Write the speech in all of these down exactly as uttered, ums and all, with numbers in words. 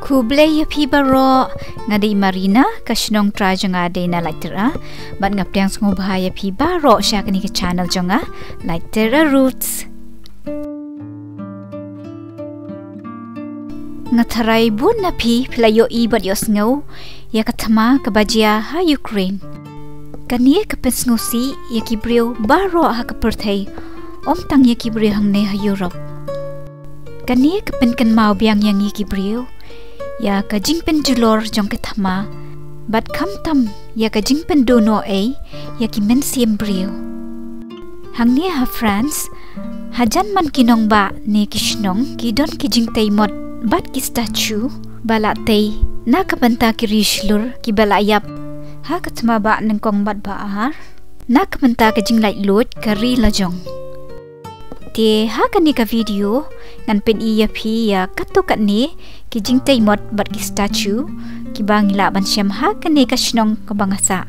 Khublei ïa phi baroh, nga dei Marina, ka shnong trai jong nga dei na Laitera, bad nga pdiang sngewbha ïa phi baroh sha kane ka channel jong nga, Laitera Roots. Nga tharai bun na phi phi la ïohi bad ïohsngew ïa ka thma kaba jia ha Ukraine. Kane ka pynsngewsih ïa ki briew baroh ha ka pyrthei, ym tang ïa ki briew hangne ha Europe. Kane ka pynkynmaw biang ïa ngi ki briew ïa ka jingpynjulor jong ka thma, bad khamtam ïa ka jingpynduh noh ei ïa ki mynsiem briew. Hangne ha France, hajan man ki nongbah ne ki shnong ki don ki jingtei mot bad ki statue ba la tei na ka bynta ki ri shlur kiba la ïap ha ka thma ba nyngkong bad ba ar, na ka bynta ka jinglaitluid ka ri lajong. Te ha kane ka video ngan pyni ïa phi ïa katto katne ki jingtei mot bad ki statue kiba ngi lah ban shem ha kane ka shnong kaba nga sah.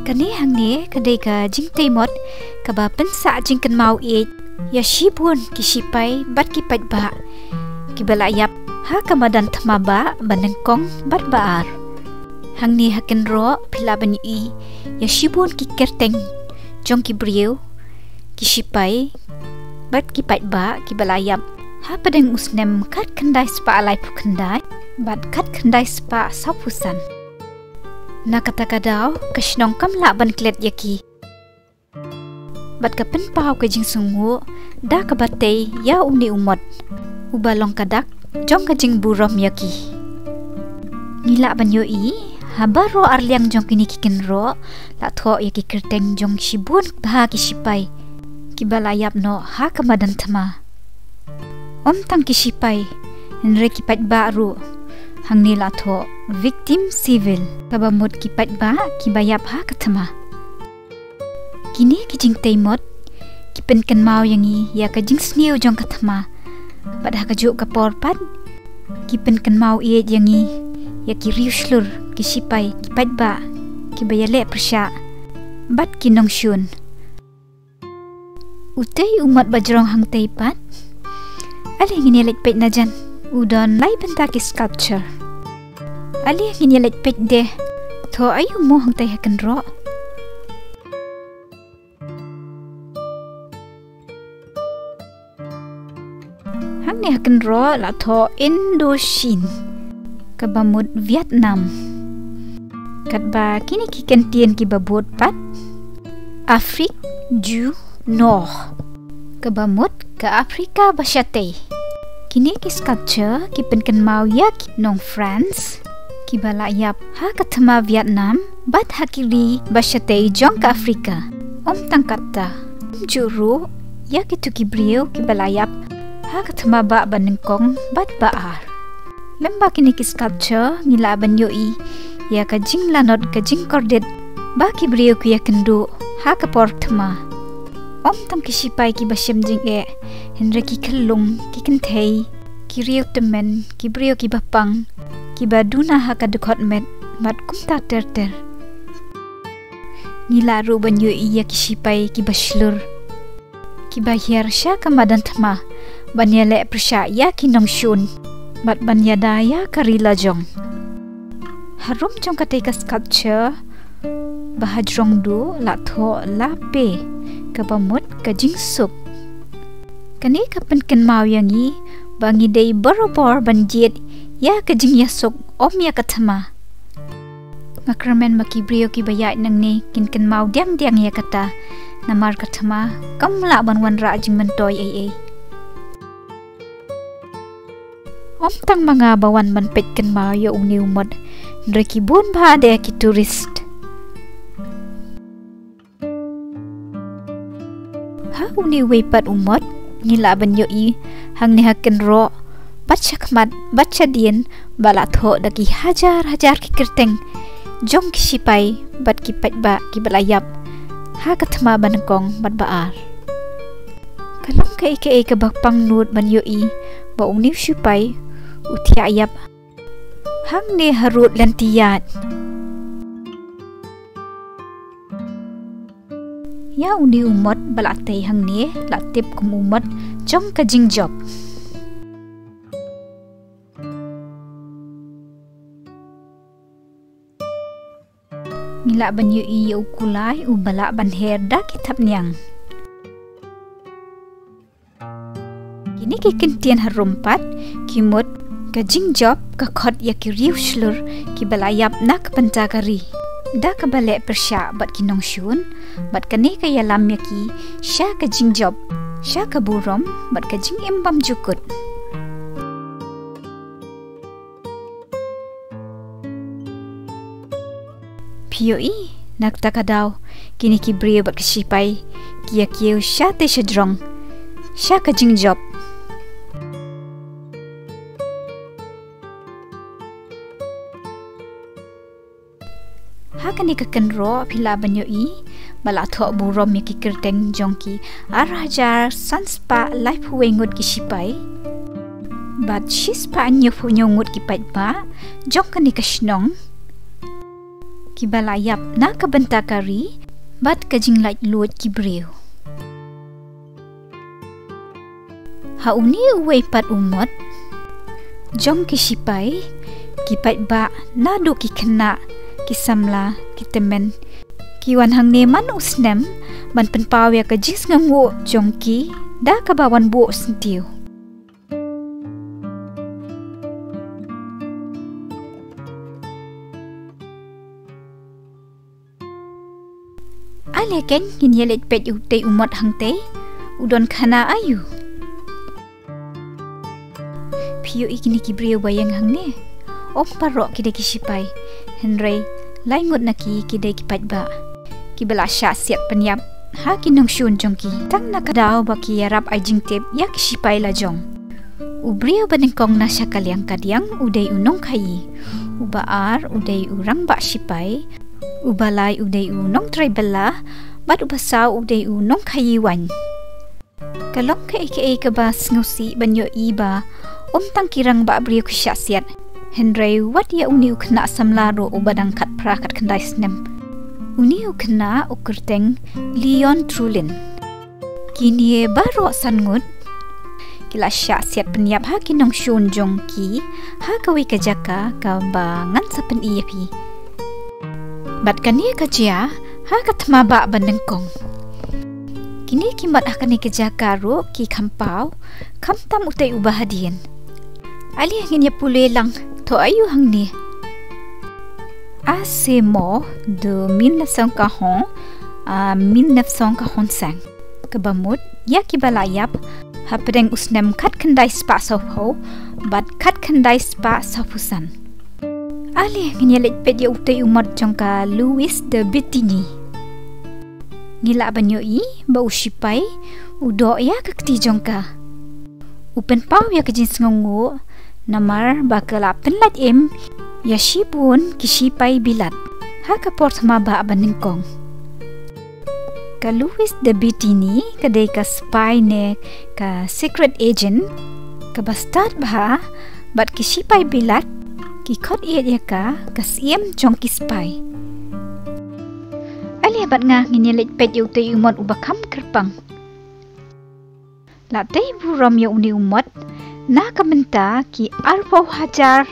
Kane hangne ka dei ka jingtei mot kaba pynsah jingkynmaw ïeit ïa shibun ki shipai bad ki paidbah kiba la ïap ha ka madan thma ba nyngkong bad ba ar. Hangne ha kynroh phi lah ban ïohi ïa shibun ki kyrteng jong ki briew, ki shipai bad ki paidbah kiba la ïap hapdeng u snem khatkhyndai spah laiphew khyndai bad khatkhyndai spah sawphew san. Na kata ka daw ka shnong kam lah ban klet ïa ki. Bad ka pynpaw ka jingsngewnguh da kaba tei ïa une u mot uba long ka dak jong ka jingburom ïa ki. Ngi lah ban ïohi ha baroh arliang jong kine ki kynroh la thoh ïa ki kyrteng jong shibun bha ki shipai kiba la ïap noh ha ka madan thma. Ym tang ki shipai, hynrei ki paidbah ruh. Hangne la thoh victime civil, kaba mut ki paidbah kiba ïap ha ka thma. Kine ki jingtei mot ki pynkynmaw ïa ngi ïa ka jingsniew jong ka thma. Bad ha kajuh ka por pat ki pynkynmaw ïeit ïa ngi ïa ki riewshlur, ki shipai, ki paidbah kiba ïaleh pyrshah bad ki nongshun. Utei u mot ba jrong hangtei pat. Ale ngin ïa leit peit najan. U don lai bynta ki sculpture. Ale ngin ïa leit peit de. Thoh aïu mo hangtei ha kynroh. Hangne ha kynroh la thoh Indochine, kaba mut Vietnam. Katba kine ki kyntien kiba bud pat, Afrique du Nord, kaba mut ka Afrika ba shatei. Kine ki sculpture ki pynkynmaw ïa ki nong France kiba la ïap ha ka thma Vietnam bad ha ki ri ba shatei jong ka Afrika. Ym tang katta, kumjuh ruh ïa kito ki briew kiba la ïap ha ka thma ba nyngkong bad ba ar. Lyngba kine ki sculpture ngi lah ban ïohi ïa ka jinglanot ka jingkordit ba ki briew ki ïakynduh ha ka por thma. Ym tang ki shipai kiba shem jingeh, hynrei ki khyllung, ki kynthei, ki riewtymmen, ki briew kiba pang, kiba duna ha ka dkhot met, bad kumta ter ter. Ngi lah ruh ban ïohi ïa ki shipai kiba shlur, kiba hiar sha ka madan thma ban ïaleh pyrshah ïa ki nongshun bad ban ïada ïa ka ri lajong. Harum jong katei ka sculpture ba ha jrong duh la thoh La Paix, kaba mut ka jingsuk. Kane ka pynkynmaw ïa ngi ba ngi dei barabor ban jied ïa ka jingïasuk, ym ïa ka thma. Nga kyrmen ba ki briew kiba ïaid nangne kin kynmaw diang diang ïa kata, namar ka thma kam lah ban wanrah jingmyntoi ei ei. Ym tang ma nga ba wan ban peit kynmaw ïa une u mot, hynrei ki bun bha de ki tourist. Ha une uwei pat u mot ngi lah ban ïohi hangne ha kynroh, bad shakhmat bad shadien ba la thoh da ki hajar hajar ki kyrteng jong ki shipai bad ki paidbah kiba la ïap ha ka thma ba nyngkong bad ba ar. Ka long kaei kaei kaba pangnud ban ïohi ba une u shipai u thiah ïap hangne harud lynti ïaid. Ïa une u mot ba la tei hangne la tip kum u mot jong ka jingjop. Ngi lah ban ïohi ïa u kulai uba lah ban her da ki thapniang. Kine ki kyntien harum pat ki mut ka jingjop ka khot ïa ki riew shlur kiba la ïap na ka bynta ka ri da kaba leh pyrshah bad ki nongshun, bad kane ka ïalam ïa ki sha ka jingjop, sha ka burom bad ka jingim bymjukut. Phi ïohi, na kata ka daw kine ki briew bad ki shipai ki ïa kiew shatei shajrong sha ka jingjop. Ha kane ka kynroh phi lah ban ïohi ba la thoh burom ïa ki kyrteng jong ki ar hajar san spah laiphew wei ngut ki shipai bad shi spah hynñiewphew hynñiew ngut ki paidbah jong kane ka shnong kiba la ïap na ka bynta ka ri bad ka jinglaitluid ki briew. Ha une uwei pat u mot jong ki shipai, ki paidbah naduh ki khynnah, ki samla, ki tymmen, ki wan hangne man u snem ban pynpaw ïa ka jingsngewnguh jong ki da kaba wan buh syntiew. Ale keiñ ngin ïa leit peit ïa utei u mot hangtei, u don khana aiu. Phi ïohi kine ki briew ba ïeng hangne, ym baroh ki dei ki shipai, hynrei lai ngut na ki ki dei ki paidbah kiba la shah siat pynïap ha ki nongshun jong ki. Tang na ka daw ba ki ïarap ai jingtip ïa ki shipai lajong. U briew ba nyngkong na sha ka liang kadiang u dei u nongkhaïi, uba ar u dei u rangbah shipai, uba lai u dei u nongtrei bylla, bad uba saw u dei u nongkhaïi waiñ. Ka long kaei kaei kaba sngewsih ban ïohi ba ym tang ki rangbah briew ki shah siat, hynrei wat ïa une u khynnah samla ruh uba dang khatphra khatkhyndai snem. Une u khynnah u kyrteng Leon Truelyn. Kine baroh san ngut ki la shah siat pynïap ha ki nongshun jong ki ha kawei ka jaka kaba ngan sa pyni ïa phi. Bad kane ka jia ha ka thma bah ba nyngkong. Kine ki mot ha kane ka jaka ruh ki kham paw, khamtam utei uba hadien. Ale ngin ïa pule lang, thoh aiu hangne. À ses morts de mille neuf cent quarante à mille neuf cent quarante-cinq. Kaba mut ïa kiba la ïap hapdeng u snem khatkhyndai spah sawphew bad khatkhyndai spah sawphew san. Ale ngin ïa leit peit ïa utei u mot jong ka Louis de Bittigny. Ngi lah ban ïohi ba u shipai u doh ïa ka kti jong ka. U pynpaw ïa ka jingsngewnguh namar ba ka la pynlait im ïa shibun ki shipai Bilat ha ka por thma bah ba nyngkong. Ka Louis de Bittigny ka dei ka spy ne ka secret agent kaba stad bha, bad ki shipai Bilat ki khot ïa ka ka syiem jong ki spy. Ale bad nga ngin ïa leit peit ïa utei u mot uba kham kyrpang. La tei burom ïa une u mot na ka bynta ki arphew hajar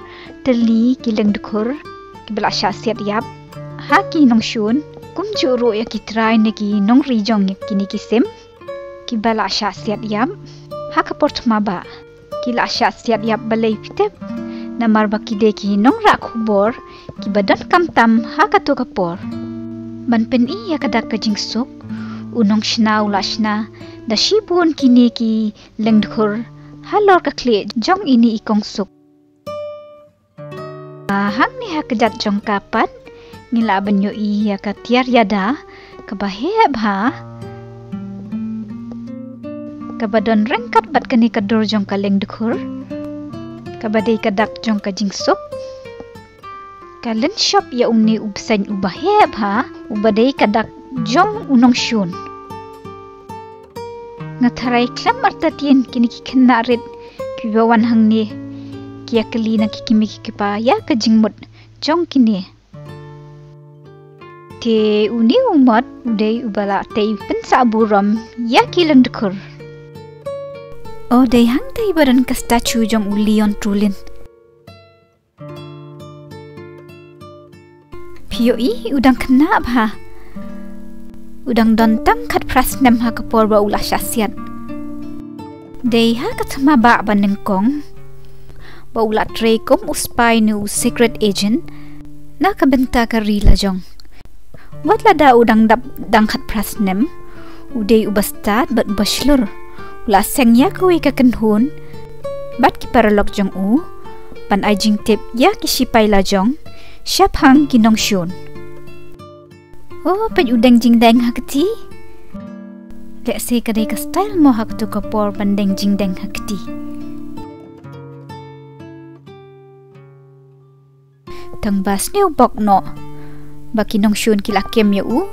tylli ki lyngdkhur kiba la shah siat ïap ha ki nongshun, kumjuh ruh ïa ki trai ne ki nongri jong kine ki sim kiba la shah siat ïap ha ka por thma bah. Ki la shah siat ïap balei phi tip? Namar ba ki dei ki nongrah khubor kiba donkam tam ha kato ka por. Ban pyni ïa ka dak ka jingsuk, u nongshna u la shna da shibun kine ki lyngdkhur halor ka khlieh jong ine i kongsuk. Ah, hangne ha kjat jong ka pat ngi lah ban ïohi ïa ka tiar ïada kaba heh bha, kaba don ryngkat bad kane ka dur jong ka lyngdkhur, kaba dei ka dak jong ka jingsuk. Ka lynshop ïa une u bseiñ uba heh bha, uba dei ka dak jong u nongshun. Nga tharai khlem artatien kine ki khynnah rit kiba wan hangne ki ïa kylli na ki kmie ki kpa ïa ka jingmut jong kine. Te une u mot u dei uba la tei pynsah burom ïa ki lyngdkhur. O, dei hangtei ba don ka statue jong u Leon Trulin. Phi ïohi, u dang khynnah bha. U dang don tang khatphra snem ha ka por ba u la shah siat. Dei ha ka thma bah ba nyngkong ba u la trei kum u spy ne u secret agent na ka bynta ka ri lajong. Wat lada u dang dap tang khatphra snem, u dei uba stad bad uba shlur. U la seng ïa kawei ka kynhun bad ki paralok jong u ban ai jingtip ïa ki shipai lajong shaphang ki nongshun. O, peit u deng jingdeng ha kti. Lehse ka dei ka style mo ha katto ka por ban deng jingdeng ha kti. Tang ba sniew bok noh ba ki nongshun ki la kem ïa u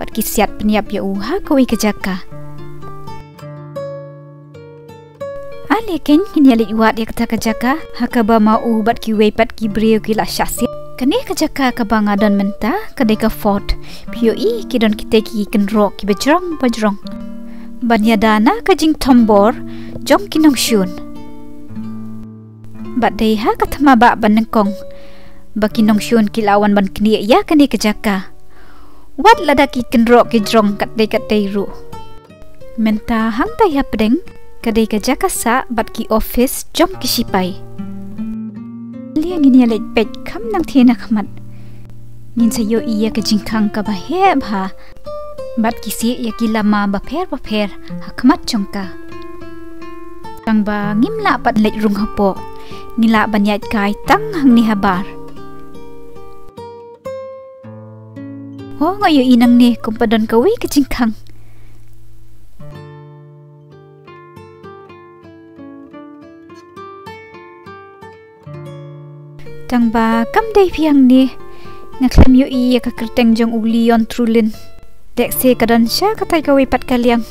bad ki siat pynïap ïa u ha kawei ka jaka. Ale keiñ, ngin ïa leit wad ïa kata ka jaka ha kaba ma u bad kiwei pat ki briew ki la shah siat. Kane ka jaka kaba nga don mynta ka dei ka fort. Phi ïohi, ki don kitei ki kynroh kiba jrong ba jrong ban ïada na ka jingthombor jong ki nongshun. Bad dei ha ka thma bah ba nyngkong ba ki nongshun ki la wan ban knieh ïa kane ka jaka. Wat lada ki kynroh ki jrong katdei katdei ruh. Mynta hangtei hapdeng ka dei ka jaka sah bad ki office jong ki shipai. Ale ngin ïa leit peit kham nangthie na khmat. Ngin sa ïohi ïa ka jingkhang kaba heh bha bad ki sieh ïa ki lama bapher bapher ha khmat jong ka. Tang ba ngim lah pat leit rung hapoh, ngi lah ban ïaid kai tang hangne habar. O, nga ïohi nangne kumba don kawei ka jingkhang. Tang ba kam dei phi hangne, nga khlem ïohi ïa ka kyrteng jong u Leon Trulin. Lehse ka don sha katai kawei pat ka liang.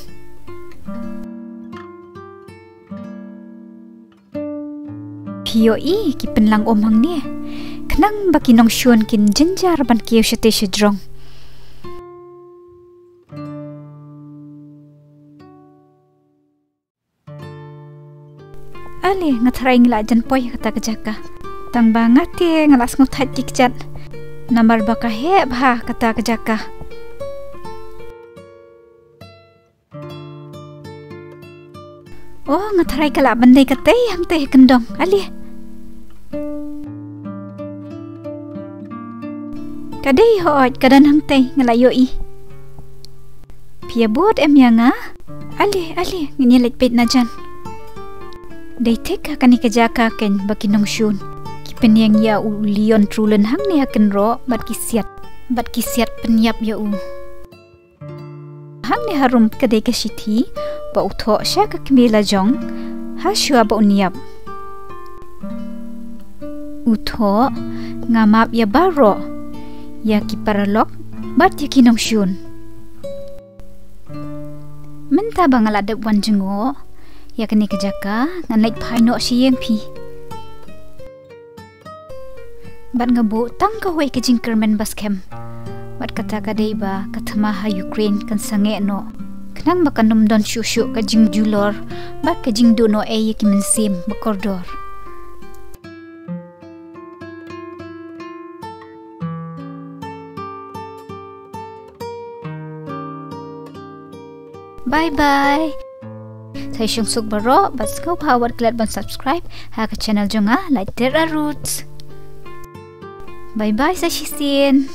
Phi ïohi, ki pynlang um hangne. Khnang ba ki nongshun kin jynjar ban kiew shatei shajrong. Ale, nga tharai ngi la jan poi ha kata ka jaka. Tang ba nga te nga la sngewthait ki kjat namar ba ka heh bha kata ka jaka. O, nga tharai ka lah ban dei katei hangtei ha kyndong. Ale. Ka dei, hooid, ka don hangtei, nga la ïohi. Phi ïa bud em ïa nga? Ale, ale, ngin ïa leit peit na jan. Dei thik ha kane ka jaka keiñ ba ki nongshun ki pynïeng ïa u Leon Trulin hangne ha kynroh bad ki siat, bad ki siat pynïap ïa u. Hangne harum ka dei ka shithi ba u thoh sha ka kmie lajong ha shuwa ba un ïap. U thoh, nga map ïa baroh, ïa ki paralok bad ïa ki nongshun. Mynta ba nga la dep wan jngoh ïa kane ka jaka, ngan leit phai noh sha ïing phi. Bad nga buh tang kawei ka jingkyrmen ba skhem. Bad kata ka dei ba ka thma ha Ukraine kan sangeh noh, khnang ba kan ym don shuh shuh ka jingjulor bad ka jingduh noh ei ïa ki mynsiem ba kordor. Bye bye. Sa ïa shong suk baroh bad sngewbha wat klet ban subscribe ha ka channel jong nga, Laittera Roots. Bye bye, sa shisien.